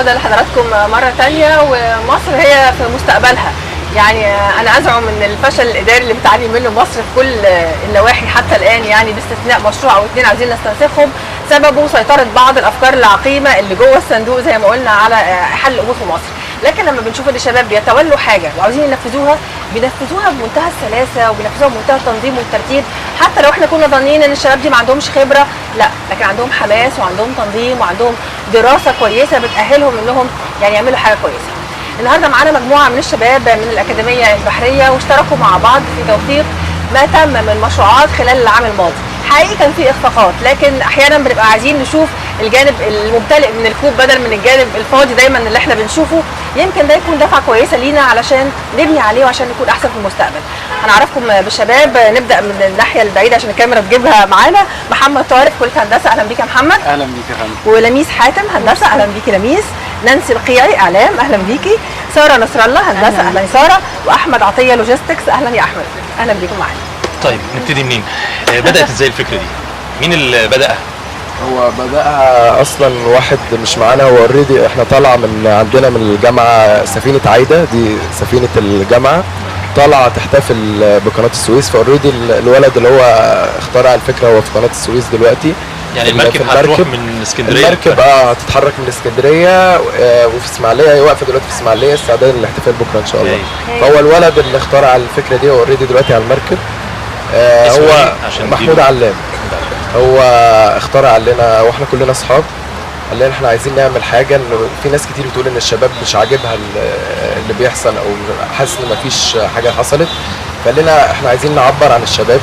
عودة لحضراتكم مرة تانية. ومصر هي في مستقبلها، يعني أنا أزعم أن الفشل الإداري اللي بتعاني منه مصر في كل النواحي حتى الآن، يعني باستثناء مشروع أو اتنين عايزين نستنسخهم، سببه سيطرة بعض الأفكار العقيمة اللي جوه الصندوق زي ما قلنا على حل الأمور في مصر. لكن لما بنشوف ان الشباب بيتولوا حاجة وعاوزين ينفذوها، بينفذوها بمنتهى السلاسة وبينفذوها بمنتهى التنظيم والترتيب. حتى لو احنا كنا ظانين ان الشباب دي ما عندهمش خبره، لا، لكن عندهم حماس وعندهم تنظيم وعندهم دراسة كويسة بتاهلهم انهم يعني يعملوا حاجة كويسة. النهارده معانا مجموعة من الشباب من الاكاديمية البحرية، واشتركوا مع بعض في توثيق ما تم من مشروعات خلال العام الماضي. حقيقي كان في اخفاقات، لكن احيانا بنبقى عايزين نشوف الجانب الممتلئ من الكوب بدل من الجانب الفاضي دايما اللي احنا بنشوفه. يمكن ده يكون دفعه كويسة لينا علشان نبني عليه وعشان نكون احسن في المستقبل. هنعرفكم بالشباب، نبدا من الناحية البعيدة عشان الكاميرا تجيبها معانا. محمد طارق، كليه هندسة، اهلا بيك يا محمد. اهلا بيك يا فندم. ولميس حاتم، هندسة، اهلا بيكي لميس. نانسي القيعي، اعلام، اهلا بيكي. ساره نصر الله، هندسة، اهلا يا ساره. واحمد عطية، logistics، اهلا يا احمد، اهلا بيكم معانا. طيب نبتدي منين؟ بدأت ازاي الفكرة دي؟ مين اللي بدأها؟ هو بدأها اصلا واحد مش معانا، هو already احنا طالعه من عندنا من الجامعة سفينة عايدة، دي سفينة الجامعة طالعه تحتفل بقناه السويس، ف already الولد اللي هو اخترع الفكرة هو في قناة السويس دلوقتي. يعني المركب هتروح من اسكندرية؟ المركب هتتحرك من اسكندرية وفي اسماعيليه، هي واقفة دلوقتي في اسماعيليه استعدادا للاحتفال بكره ان شاء الله. فهو الولد اللي اخترع الفكرة دي هو already دلوقتي على المركب. هو محمود علام، هو اخترع لنا واحنا كلنا اصحاب، قال لنا احنا عايزين نعمل حاجة، انه في ناس كتير بتقول ان الشباب مش عاجبها اللي بيحصل او حاسس ان مفيش حاجة حصلت، فقال لنا احنا عايزين نعبر عن الشباب،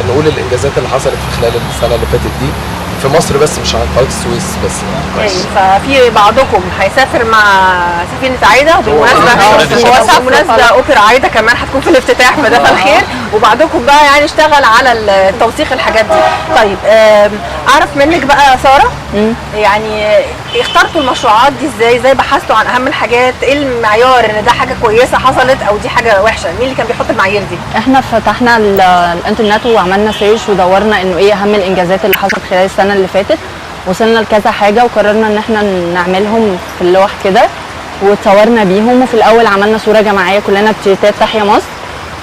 نقول الانجازات اللي حصلت في خلال السنة اللي فاتت دي في مصر بس، مش عن قناة السويس بس. كويس. ففي بعضكم هيسافر مع سفينة عايدة، وبالمناسبة بالمناسبة اوبرا عايدة كمان هتكون في الافتتاح، فده الخير. وبعضكم بقى يعني اشتغل على التوثيق الحاجات دي. طيب اعرف منك بقى ساره، يعني اخترتوا المشروعات دي ازاي؟ ازاي بحثتوا عن اهم الحاجات؟ ايه المعيار ان ده حاجة كويسة حصلت او دي حاجة وحشة؟ مين اللي كان بيحط المعايير دي؟ احنا فتحنا الانترنت وعملنا search ودورنا انه ايه اهم الانجازات اللي حصلت خلال السنة اللي فاتت، وصلنا لكذا حاجة وقررنا ان احنا نعملهم في اللوح كده وتصورنا بيهم. وفي الاول عملنا صوره جماعية كلنا بتيشيرتات تحيا مصر،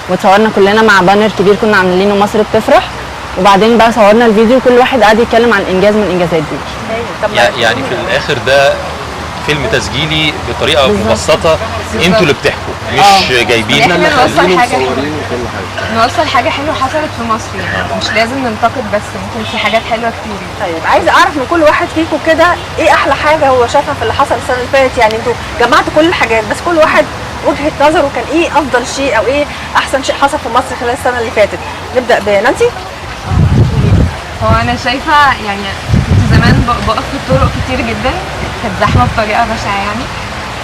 وتصورنا كلنا مع banner كبير كنا عاملينه مصر بتفرح، وبعدين بقى صورنا الفيديو كل واحد قاعد يتكلم عن انجاز من الانجازات دي. يعني في الاخر ده فيلم تسجيلي بطريقة مبسطة، انتوا اللي بتحكوا مش جايبين. احنا نوصل حاجة حلوة، نوصل حاجة حلوة حصلت في مصر، يعني مش لازم ننتقد بس، ممكن في حاجات حلوة كتير. طيب عايزه اعرف من كل واحد فيكم كده ايه احلى حاجة هو شافها في اللي حصل السنة اللي فاتت؟ يعني انتوا جمعتوا كل الحاجات، بس كل واحد وجهه نظره كان ايه افضل شيء او ايه احسن شيء حصل في مصر خلال السنة اللي فاتت؟ نبدا بنانسي. هو انا شايفه يعني كنت زمان بقف في الطرق كتير جدا، كانت زحمة بطريقة بشعة يعني،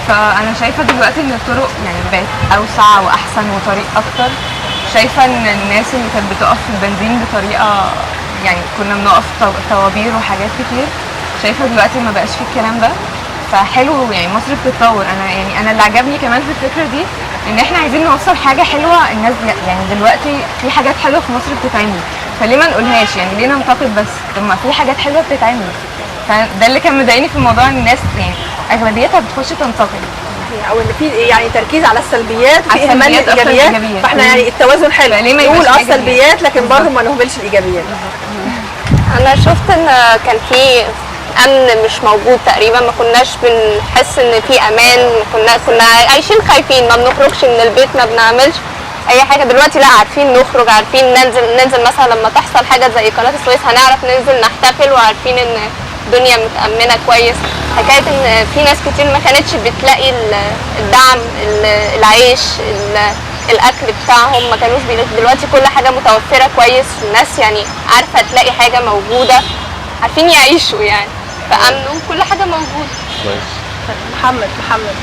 فانا شايفه دلوقتي ان الطرق يعني بقت اوسع واحسن وطريق اكتر. شايفه ان الناس اللي كانت بتقف في البنزين بطريقة يعني كنا بنقف طوابير وحاجات كتير، شايفه دلوقتي ما بقاش في الكلام ده، فحلو يعني مصر بتتطور. انا يعني انا اللي عجبني كمان في الفكرة دي ان احنا عايزين نوصل حاجة حلوة الناس، يعني دلوقتي في حاجات حلوة في مصر بتتعمل، فليه ما نقولهاش؟ يعني ليه ننتقد بس؟ طب ما في حاجات حلوة بتتعمل. فده اللي كان مضايقني في الموضوع، ان الناس يعني اغلبيتها بتخش تنتقد، او ان في يعني تركيز على السلبيات وفي اهمال للايجابيات، فاحنا يعني التوازن حلو، نقول السلبيات لكن برضه ما نهملش الايجابيات. انا شفت ان كان في امن مش موجود تقريبا، ما كناش بنحس ان في امان، كنا عايشين خايفين، ما بنخرجش من البيت، ما بنعملش اي حاجة. دلوقتي لا، عارفين نخرج، عارفين ننزل مثلا لما تحصل حاجة زي قناة السويس هنعرف ننزل نحتفل، وعارفين ان الدنيا متامنه كويس. حكاية ان في ناس كتير ما كانتش بتلاقي الدعم، العيش، الاكل بتاعهم ما كانوش بيلاقوا، دلوقتي كل حاجة متوفرة كويس، والناس يعني عارفه تلاقي حاجة موجودة، عارفين يعيشوا يعني، فامنوا كل حاجة موجودة. كويس. محمد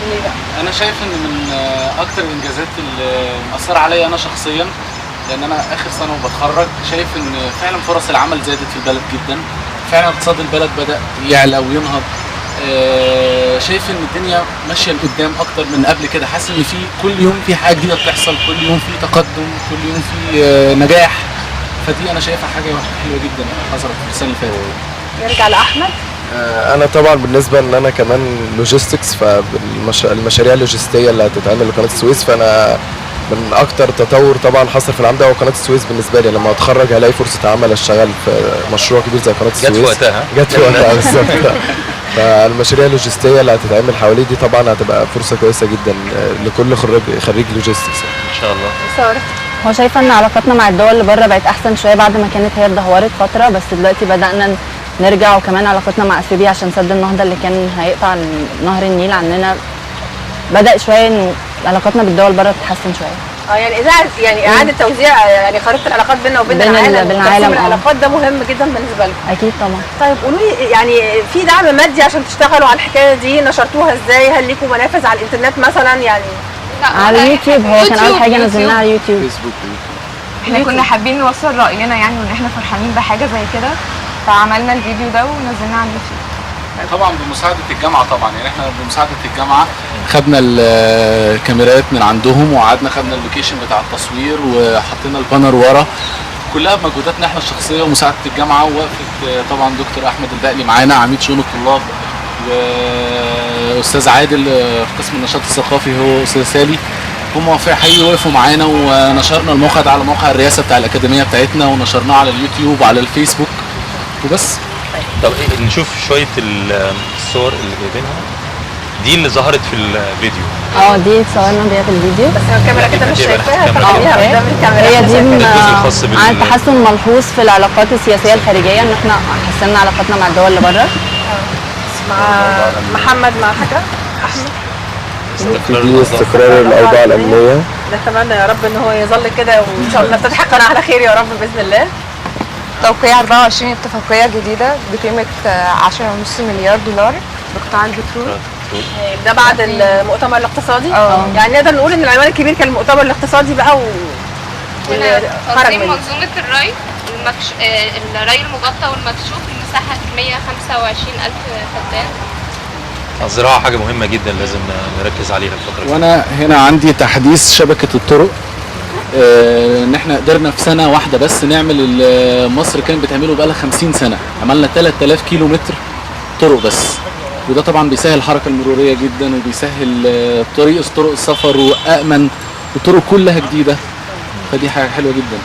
ليه بقى؟ انا شايف ان من اكتر الانجازات اللي مأثره عليا انا شخصيا، لان انا اخر سنة وبتخرج، شايف ان فعلا فرص العمل زادت في البلد جدا، فعلا اقتصاد البلد بدأ يعلى وينهض. شايف ان الدنيا ماشية لقدام اكتر من قبل كده، حاسس ان في كل يوم في حاجة جديدة بتحصل، كل يوم في تقدم، كل يوم في نجاح، فدي انا شايفها حاجة حلوة جدا حصلت في السنة اللي فاتت. نرجع لاحمد. انا طبعا بالنسبة ان انا كمان logistics، فالمشاريع اللوجستية اللي هتتعمل لقناه السويس، فانا من اكتر تطور طبعا حصل في العام ده هو قناة السويس. بالنسبة لي لما اتخرج هلاقي فرصة عمل اشتغل في مشروع كبير زي قناة السويس. جت في وقتها. جت في وقتها بالظبط. فالمشاريع اللوجستية اللي هتتعمل حواليه دي طبعا هتبقى فرصة كويسة جدا لكل خريج logistics ان شاء الله. ساره، هو شايفه ان علاقاتنا مع الدول اللي بره بقت احسن شوية بعد ما كانت هي اتدهورت فترة، بس دلوقتي بدانا نرجع. وكمان علاقتنا مع اثيوبيا عشان سد النهضة اللي كان هيقطع نهر النيل عننا، بدا شوية ان علاقاتنا بالدول بره تتحسن شوية. يعني يعني اعاده توزيع يعني خريطة العلاقات بيننا وبين العالم، بالعالم العلاقات ده مهم جدا بالنسبة لكم. اكيد طبعا. طيب قولوا لي، يعني في دعم مادي عشان تشتغلوا على الحكاية دي؟ نشرتوها ازاي؟ هل ليكم منافذ على الانترنت مثلا؟ يعني على اليوتيوب، هو كان اول حاجة نزلناها على اليوتيوب. فيسبوك. احنا كنا حابين نوصل راينا يعني، وان احنا فرحانين بحاجة زي كده، فعملنا الفيديو ده ونزلناه على اليوتيوب. طبعا بمساعدة الجامعة، طبعا يعني احنا بمساعدة الجامعة خدنا الكاميرات من عندهم وقعدنا خدنا ال location بتاع التصوير وحطينا ال banner ورا، كلها بمجهوداتنا احنا الشخصية ومساعدة الجامعة، ووقفه طبعا دكتور احمد البقلي معانا عميد شؤون الطلاب، واستاذ عادل في قسم النشاط الثقافي، هو استاذ سالي، هم في حقيقي وقفوا معانا ونشرنا الموقع ده على موقع الرئاسة بتاع الاكاديمية بتاعتنا، ونشرناه على اليوتيوب وعلى الفيسبوك وبس. طب نشوف شوية الصور اللي جايبينها دي اللي ظهرت في الفيديو. دي اتصورنا بيها في الفيديو، بس الكاميرا كده مش شايفاها، فخليها قدام الكاميرا. هي دي عن تحسن ملحوظ في العلاقات السياسية الخارجية، ان احنا حسنا علاقاتنا مع الدول اللي بره. مع محمد، مع حاجة احمد، استقرار الاوضاع الامنية، نتمنى يا رب ان هو يظل كده، وان شاء الله نفتتح القناة على خير يا رب باذن الله. توقيع 24 اتفاقية جديدة بقيمة 10.5 مليار دولار بقطاع البترول. ده بعد المؤتمر الاقتصادي. يعني نقدر نقول ان العنوان الكبير كان المؤتمر الاقتصادي بقى، خرج منه منظومة الري الري المغطى والمكشوف لمساحة 125,000 فدان. الزراعة حاجة مهمة جدا لازم نركز عليها الفترة الجاية. وانا هنا عندي تحديث شبكة الطرق، ان احنا قدرنا في سنة واحدة بس نعمل اللي مصر كانت بتعمله بقالها 50 سنة، عملنا 3000 كيلو متر طرق بس، وده طبعا بيسهل الحركة المرورية جدا، وبيسهل طرق السفر، وامن، وطرق كلها جديدة، فدي حاجة حلوة جدا.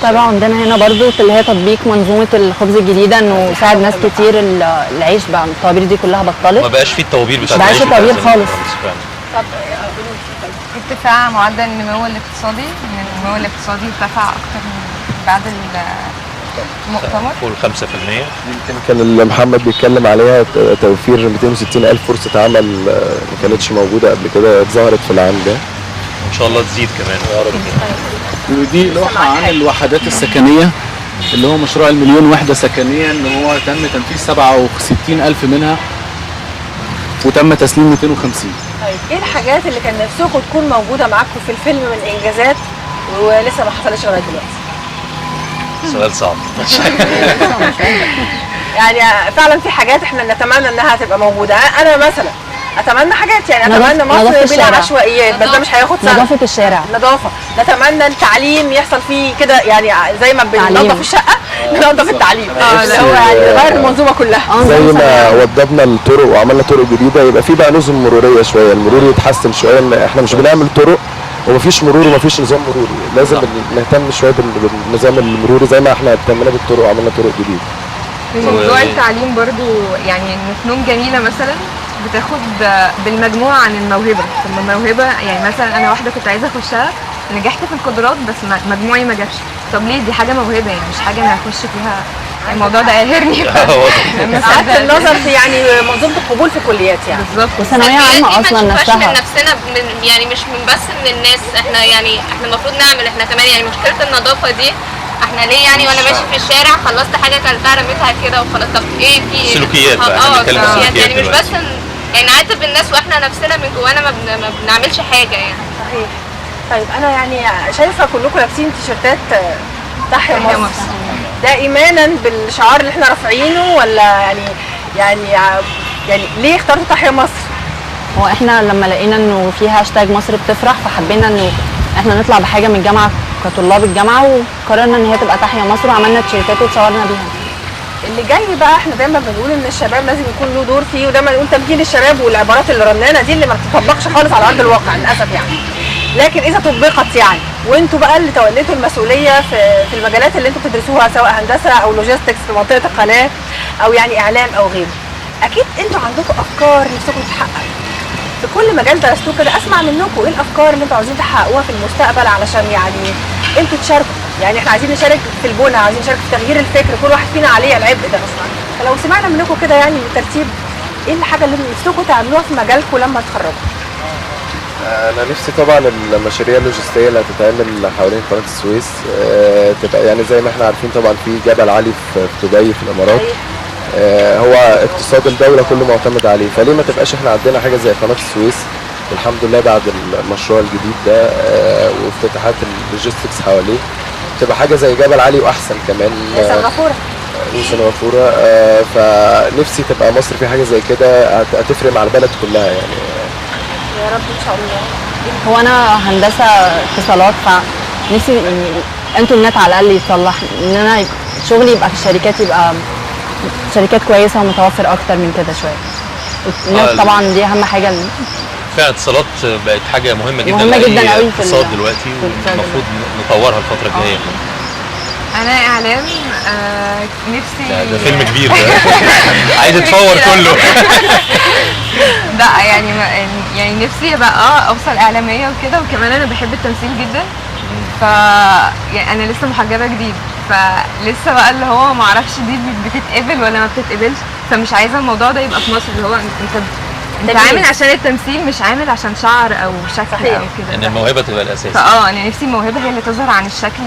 طبعا عندنا هنا برضو اللي هي تطبيق منظومة الخبز الجديدة، انه ساعد ناس كتير العيش بقى، الطوابير دي كلها بطلت، ما بقاش في الطوابير بتاعت العيش، ما بقاش الطوابير خالص. طب ارتفاع معدل النمو الاقتصادي، ان النمو الاقتصادي ارتفع اكتر من بعد المؤتمر فوق 5%. يمكن كان اللي محمد بيتكلم عليها توفير 260,000 فرصة عمل ما كانتش موجودة قبل كده، اتظهرت في العام ده، ان شاء الله تزيد كمان يا رب. ودي لوحة عن الوحدات السكنية اللي هو مشروع المليون وحده سكنية، ان هو تم تنفيذ 67,000 منها وتم تسليم 250. طيب ايه الحاجات اللي كان نفسكم تكون موجودة معاكم في الفيلم من انجازات ولسه ما حصلتش لغاية دلوقتي؟ سؤال صعب. يعني فعلا في حاجات احنا نتمنى انها تبقى موجودة. انا مثلا اتمنى حاجات، يعني اتمنى مصر بلا عشوائيات، بس ده مش هياخد سنة. نظافة الشارع، نظافة، نتمنى التعليم يحصل فيه كده، يعني زي ما بننظف الشقة ننظف التعليم، اللي هو يعني نغير المنظومة كلها. زي ما وضبنا الطرق وعملنا طرق جديدة، يبقى في بقى نظم مروريه شوية، المرور يتحسن شوية. ان احنا مش بنعمل طرق ومفيش مرور ومفيش نظام مروري، لازم نهتم شوية بالنظام المروري زي ما احنا اهتمينا بالطرق وعملنا طرق جديدة. موضوع التعليم برضو، يعني ان فنون جميلة مثلا بتاخد بالمجموع عن الموهبة. طب ما الموهبة يعني مثلا انا واحدة كنت عايزه اخشها، نجحت في القدرات بس مجموعي ما جابش. طب ليه؟ دي حاجة موهبة يعني، مش حاجة انا هخش فيها. الموضوع ده قاهرني. اعاده النظر في يعني منظومة القبول في الكليات يعني بالظبط، وثانويه عامة اصلا نفسها مش من نفسنا، يعني مش من بس من الناس، احنا يعني احنا المفروض نعمل احنا كمان. يعني مشكلة النظافة دي احنا ليه يعني وانا ماشي في الشارع خلصت حاجة كلتها رميتها كده وخلاص؟ طب ايه في سلوكيات بقى، احنا بنتكلم عن سلوكيات يعني، مش بس يعني نعاتب الناس واحنا نفسنا من جوانا ما بنعملش حاجة يعني. صحيح. طيب انا يعني شايفه كلكم لابسين تيشيرتات تحيا مصر، ده ايمانا بالشعار اللي احنا رافعينه، ولا يعني يعني يعني ليه اخترتوا تحيا مصر؟ هو احنا لما لقينا انه في هاشتاج مصر بتفرح، فحبينا انه احنا نطلع بحاجة من الجامعة كطلاب الجامعة، وقررنا ان هي تبقى تحيا مصر، وعملنا تيشيرتات وتصورنا بيها. اللي جاي بقى احنا دايما بنقول ان الشباب لازم يكون له دور فيه، ودايما نقول تمكين الشباب والعبارات اللي رنانه دي اللي ما بتطبقش خالص على ارض الواقع للاسف يعني. لكن اذا طبقت يعني، وانتوا بقى اللي توليتوا المسؤولية في المجالات اللي انتوا بتدرسوها، سواء هندسة او logistics في منطقة القناة او يعني اعلام او غيره، اكيد انتوا عندكم افكار نفسكم تتحقق في كل مجال درستوه كده. اسمع منكم ايه الافكار اللي انتوا عاوزين تحققوها في المستقبل علشان يعني انتوا تشاركوا. يعني احنا عايزين نشارك في البنى، عايزين نشارك في تغيير الفكر، كل واحد فينا عليه العبء ده. فلو سمعنا منكم كده يعني بالترتيب، ايه الحاجة اللي نفسكم تعملوها في مجالكم لما تتخرجوا؟ انا نفسي طبعا المشاريع اللوجستية اللي هتتعمل حوالين قناة السويس تبقى يعني زي ما احنا عارفين طبعا في جبل علي في دبي في الامارات، هو اقتصاد الدولة كله معتمد عليه، فليه ما تبقاش احنا عندنا حاجة زي قناة السويس؟ والحمد لله بعد المشروع الجديد ده وافتتاحات ال logistics حواليه تبقى حاجة زي جبل علي واحسن كمان، سنغافورة. وسنغافوره. فنفسي تبقى مصر في حاجة زي كده هتفرق مع البلد كلها يعني. يا رب ان شاء الله. هو انا هندسة اتصالات، فنفسي يعني الانترنت على الاقل يتصلح، ان انا شغلي يبقى في الشركات، يبقى شركات كويسة ومتوفر اكتر من كده شوية. النت طبعا دي اهم حاجة. فعلا الاتصالات بقت حاجة مهمة جدا، مهمة جدا قوي في الاقتصاد دلوقتي، والمفروض نطورها الفترة الجاية. انا اعلام، نفسي ده فيلم كبير ده عايز اتفور كله. لا يعني نفسي ابقى اوصل اعلامية وكده، وكمان انا بحب التمثيل جدا. ف يعني انا لسه محجبة جديد، فلسه بقى اللي هو ما اعرفش دي بتتقبل ولا ما بتتقبلش، فمش عايزه الموضوع ده يبقى في مصر، اللي هو انت عامل عشان التمثيل، مش عامل عشان شعر او شكل او كده، ان الموهبة تبقى الاساس. فاه انا نفسي الموهبة هي اللي تظهر عن الشكل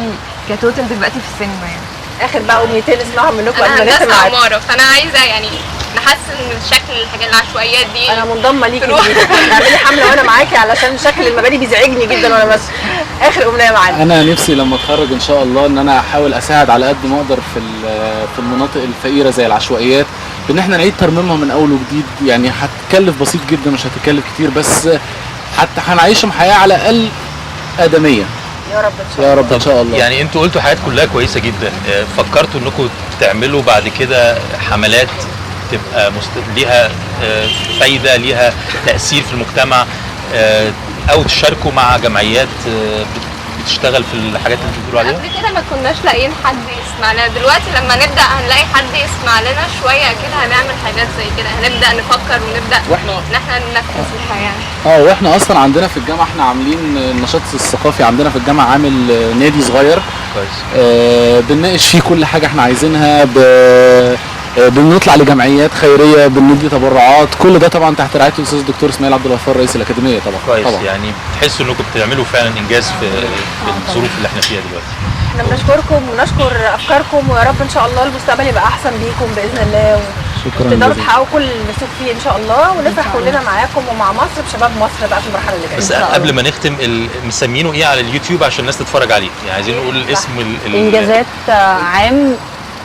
ك total دلوقتي في السينما يعني. اخر بقى امنيتين نسمعهم منكم قبل ما نختم معاكم. انا عمارة، فانا عايزه يعني نحسن من شكل الحاجات العشوائيات دي. انا منضمه ليكي، اعملي حمله وانا معاكي علشان شكل المباني بيزعجني جدا وانا ماشية. اخر امنية معانا. انا نفسي لما اتخرج ان شاء الله ان انا احاول اساعد على قد ما اقدر في المناطق الفقيرة زي العشوائيات، بان احنا نعيد ترميمها من اول وجديد. يعني هتكلف بسيط جدا، مش هتكلف كتير، بس حتى هنعيشهم حياة على الاقل ادميه. يا رب ان شاء الله. يا رب ان شاء الله. يعني انتوا قلتوا حاجات كلها كويسة جدا، فكرتوا انكم تعملوا بعد كده حملات تبقى ليها فايده، ليها تاثير في المجتمع، او تشاركوا مع جمعيات بتشتغل في الحاجات اللي انتوا بتقولوا عليها؟ قبل كده ما كناش لاقيين حد يسمع لنا، دلوقتي لما نبدا هنلاقي حد يسمع لنا شوية كده، هنعمل حاجات زي كده، هنبدا نفكر ونبدا ان احنا ننفذها يعني. واحنا اصلا عندنا في الجامعة احنا عاملين النشاط الثقافي عندنا في الجامعة، عامل نادي صغير كويس، بنناقش فيه كل حاجة احنا عايزينها، بنطلع لجمعيات خيرية، بندي تبرعات، كل ده طبعا تحت رعاية الاستاذ الدكتور اسماعيل عبد الغفار رئيس الاكاديمية طبعا. كويس طبعا. يعني بتحسوا انكم بتعملوا فعلا انجاز في الظروف اللي احنا فيها دلوقتي. احنا بنشكركم ونشكر افكاركم، ويا رب ان شاء الله المستقبل يبقى احسن بيكم باذن الله، وتقدروا تحققوا كل اللي نفسكم فيه ان شاء الله، ونفرح كلنا معاكم ومع مصر بشباب مصر بقى في المرحلة اللي جاية. بس قبل ما نختم، مسمينه ايه على اليوتيوب عشان الناس تتفرج عليه؟ يعني عايزين نقول الاسم. انجازات عام،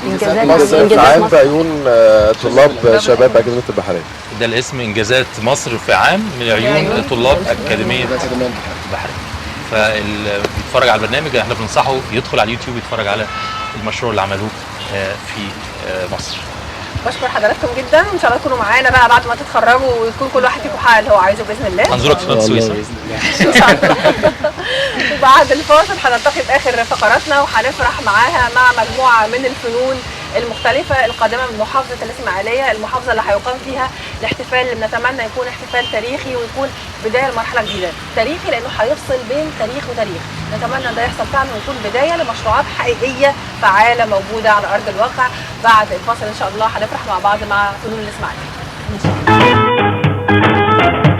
انجازات مصر عام في عيون طلاب شباب اكاديمية البحرية. ده الاسم، انجازات مصر في عام من عيون طلاب اكاديمية البحرية. فاللي بيتفرج على البرنامج احنا بننصحه يدخل على اليوتيوب يتفرج على المشروع اللي عملوه في مصر. بشكر حضراتكم جدا، وان شاء الله تكونوا معانا بقى بعد ما تتخرجوا، ويكون كل واحد فيكم حقق اللي هو عايزه باذن الله. هنزورك في قناة السويس باذن الله. وبعد الفاصل هنلتقي باخر فقراتنا، وهنفرح معاها مع مجموعة من الفنون المختلفة القادمة من محافظة الاسماعيلية، المحافظة اللي هيقام فيها الاحتفال اللي بنتمنى يكون احتفال تاريخي ويكون بداية لمرحلة جديدة، تاريخي لانه هيفصل بين تاريخ وتاريخ، نتمنى ان ده يحصل فعلا ويكون بداية لمشروعات حقيقية فعاله موجودة على ارض الواقع. بعد الفاصل ان شاء الله هنفرح مع بعض مع فنون الاسماعيلية. ان شاء الله.